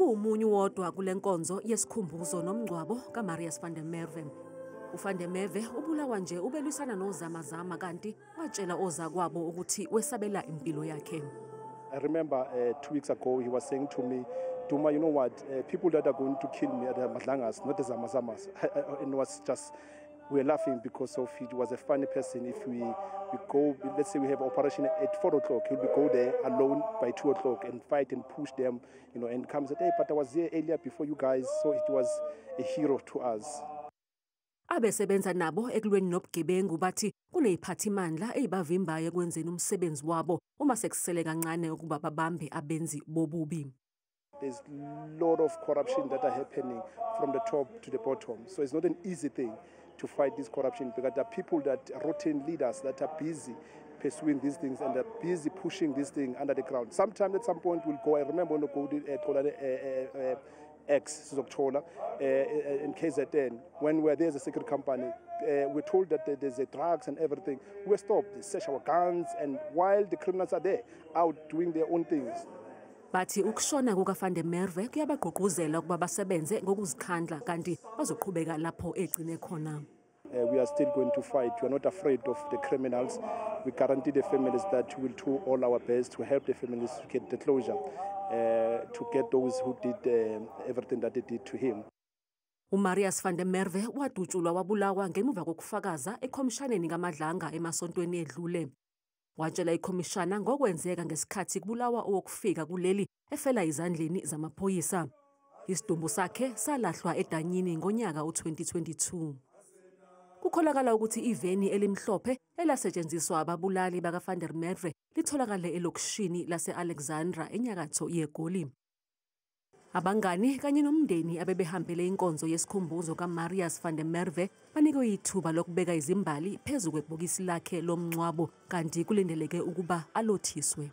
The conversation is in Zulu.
Bekuwumunyu wodwa kule nkonzo yesikhumbuzo nomngcwabo kaMarius van der Merwe. UVan der Merwe ubulawa nje ubelwisana nozamazama kanti watshela ozakwabo ukuthi wesabela impilo yakhe. I remember 2 weeks ago he was saying to me, "Duma, you know what, people that are going to kill me are the Madlangas, not the Zamazamas." And it was just, we were laughing because of he was a funny person. If we go, let's say we have operation at 4 o'clock, he'll be go there alone by 2 o'clock and fight and push them, you know, and come and say, "Hey, but I was here earlier before you guys." So it was a hero to us. Abesebenza nabo ekulweni nobugebengu bathi kuneziphathimandla ezibavimbayo ekwenzeni umsebenzi wabo uma sekusele kancane ukuba babambe abenzi bobubi. There's a lot of corruption that are happening from the top to the bottom. So it's not an easy thing to fight this corruption because there are people that are rotten leaders that are busy pursuing these things and are busy pushing this thing under the ground. Sometimes at some point we'll go, I remember when we go to X, Sizokuthola, in KZN, when we're there as a secret company, we're told that there's a drugs and everything. We're stopped, they search our guns, and while the criminals are there, out doing their own things. Bathi ukushona kuka Van der Merwe kuyabagqugquzela ukuba basebenze ngokuzikhandla kanti bazoqhubeka lapho egcine khona. We are still going to fight. We are not afraid of the criminals. We guarantee the families that we will do all our best to help the families to get the closure, to get those who did everything that they did to him. UMarius van der Merwe wadutshulwa wabulawa ngemuva kokufakaza ekhomishaneni kaMadlanga emasontweni edlule. Watshela ikhomishana ngokwenzeka ngesikhathi kubulawa owokufika kuleli efela izandleni zamaphoyisa. Isidumbu sakhe salahlwa edanyini ngonyaka u-2022. Kukholakala ukuthi iveni elimhlophe elasetshenziswa ababulali baka-Van der Merwe litholakale elokishini lase-Alexandra enyakatho yeGoli. Abangani kanye nomndeni abebehambele inkonzo yesikhumbuzo kaMarius van der Merwe banikwe ithuba lokubeka izimbali phezu kwebhokisi lakhe lomngcwabo kanti kulindeleke ukuba alothiswe.